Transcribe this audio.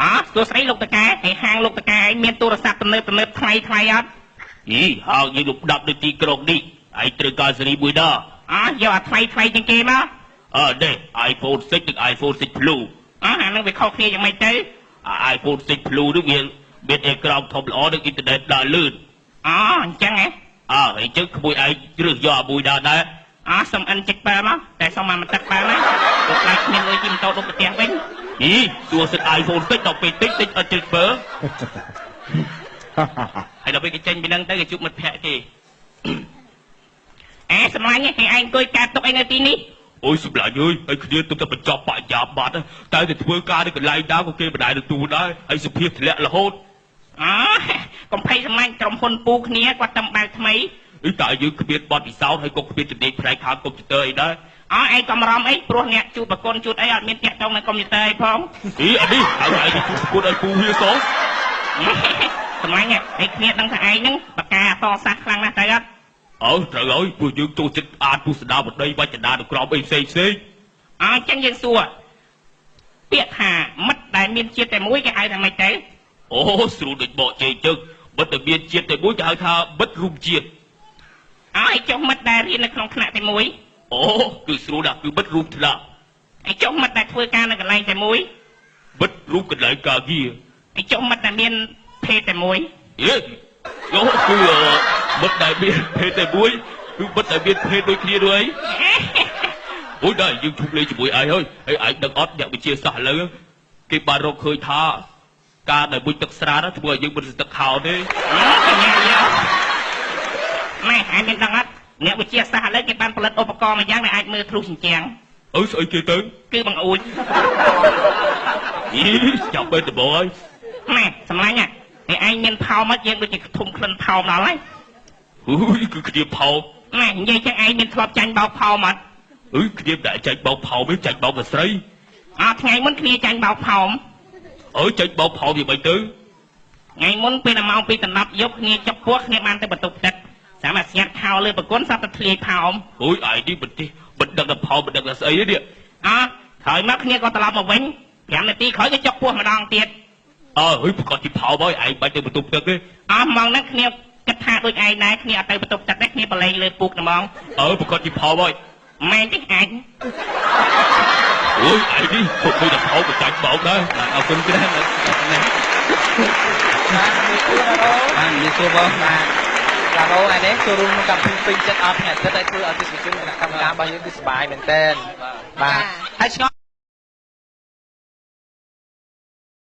អសួស្តីលោកតកែហើយហាងលោកតកែឯងមានទូរស័ព្ទទំនើបទំនើបថ្លៃថ្លៃអត់ អីហាងយើងលំដាប់នៅទីក្រុងនេះឯងត្រូវការសេរីមួយណា អយកអាថ្លៃថ្លៃជាងគេមក អើនេះ iPhone 6និង iPhone 6 Plus។ អអានឹងវាខុសគ្នាយ៉ាងម៉េចទៅ? អា iPhone 6 Plus នោះវាមានអេក្រង់ធំល្អនិងអ៊ីនធឺណិតដើរលឿន។ អអញ្ចឹងហ៎? អើអញ្ចឹងក្មួយឯងជ្រើសយកអាមួយណាដែរ? អសុំអិនចិចបើមកតែសុំមកបន្ទឹកបើណាព្រោះខ្លាចគ្មានលុយជិះម៉ូតូដុបផ្ទះវិញ។ អីសួរសិត iPhone 6ដល់ពេលតិចតិចអត់ជ្រើសធ្វើ ហើយដល់ពេលគេចេញពីនឹងទៅគេជួបមិត្តភក្តិគេអែសម្លាញ់ឯងឯងអង្គុយកាត់ទុកអីនៅទីនេះ? អូយសម្លាញ់អើយហើយគ្នាទុំតែបញ្ចប់បរិញ្ញាបត្រតែទៅធ្វើការនៅកន្លែងណាក៏គេមិនដែលទទួលដែរហើយសភាពធ្លាក់រហូត។ អកំភៃសម្លាញ់ក្រុមហ៊ុនពូគ្នាគាត់តំបើកថ្មី។ អីតែយើងគ្មានបទពិសោធន៍ហើយក៏គ្មានជំនាញផ្នែកខាងកុំព្យូទ័រអីដែរ។ អឯងកំរំអីព្រោះអ្នកជួបប្រគុណជួតអីអត់មានតាក់ទងនឹងកុំព្យូទ័រអីផង។ អីអានេះហើយឯងទៅជួបប្រគុណឲ្យពូវាសង សម្លាញ់ឯងគ្នាដឹងថាឯងហ្នឹងបកាអតសាសខ្លាំងណាស់ទៅអត់? អើត្រូវហើយព្រោះយើងចូលចិត្តអានទស្សនាវដ្តីវចនានុក្រមអីផ្សេងផ្សេង។ អញ្ចឹងយើងសួរពាក្យថាមិត្តដែលមានជាតិតែមួយគេហៅថាម៉េចទៅ? អូស្រួលដូចបកជែកជើងមិត្តដែលមានជាតិតែមួយគេហៅថាមិត្តរួមជាតិ។ អើឲ្យចុះមិត្តដែលរៀននៅក្នុងថ្នាក់តែមួយ? អូគឺស្រួលណាស់គឺមិត្តរួមថ្នាក់។ ឲ្យចុះមិត្តដែលធ្វើការនៅកន្លែងតែមួយ? មិត្តរួមកន្លែងការងារ។ ឲ្យចុះមិត្តដែលមានភេទតែមួយ? អេយោគឺមិត្តដែលមានភេទតែមួយគឺមិត្តដែលមានភេទដូចគ្នាด้วยអូយដែរយើងជុំលេងជាមួយឯងហើយហើយឯងដឹងអត់អ្នកវិទ្យាសាស្ត្រឥឡូវគេបានរកឃើញថាការដែលមុជទឹកស្រានោះធ្វើឲ្យយើងមិនសទឹកខោទេ។ កញ្ញាយកម៉ែឯងមានដឹងអត់អ្នកវិទ្យាសាស្ត្រឥឡូវគេបានផលិតឧបករណ៍មួយយ៉ាងដែលអាចមើលធ្លុះជញ្ជាំង។ អើស្អីគេទៅ? គឺបង្អួច។ អីចាប់បែរដបងហើយ។ ម៉ែសម្លាញ់ឯងមានផោមមកយើងដូចជាធំក្លិនផោមដល់ហើយ។ អុយគឺគ្នាផោម។ ម៉ែនិយាយចឹងឯងមានធ្លាប់ចាញ់បោកផោមអត់? អើយគ្នាមិនដែលចាញ់បោកផោមទេចាញ់បោកតែស្រី។ អត់ថ្ងៃមុនគ្នាចាញ់បោកផោម។ អើចាញ់បោកផោមយ៉ាងម៉េចទៅ? ថ្ងៃមុនពេលដល់ម៉ោង2:10យប់គ្នាចុកពោះគ្នាបានទៅបន្ទប់ទឹកសម្រាប់ស្ងាត់ខោលើប្រគុណសត្វតែធ្លាយផោម។ អូយឯងនេះមិនទេមិនដឹងថាផោមមិនដឹងថាស្អីទេនេះ។ អក្រោយមកគ្នាក៏ត្រឡប់មកវិញ5នាទីក្រោយក៏ចុកពោះម្ដងទៀត។ អើហើយប្រកាសជាផោមហើយឯងបាច់ទៅបន្ទប់ទឹកទេ។ អស់ម៉ោងហ្នឹងគ្នាគិតថាដូចឯងដែរគ្នាអត់ទៅបន្ទប់ទឹកទេគ្នាប្រឡែងលើពូកត្មង។ អើប្រកាសជាផោមហើយ។ មែនទេអញ? អូយឯងនេះពុកឃើញតែផោមក៏ចាញ់បោកដែរ។ បាទអរគុណច្រើនណាស់ បាទមានសួរណារ៉ូ បាទនិយាយសួរបង បាទឡារ៉ូឯនេះចូលរួមក្នុងកម្មវិធីពេញចិត្តអត់ថ្ងៃអាទិត្យហើយធ្វើឲ្យទស្សនិកជនគណៈកម្មការរបស់យើងគឺសប្បាយមែនទែនបាទហើយឆ្ងល់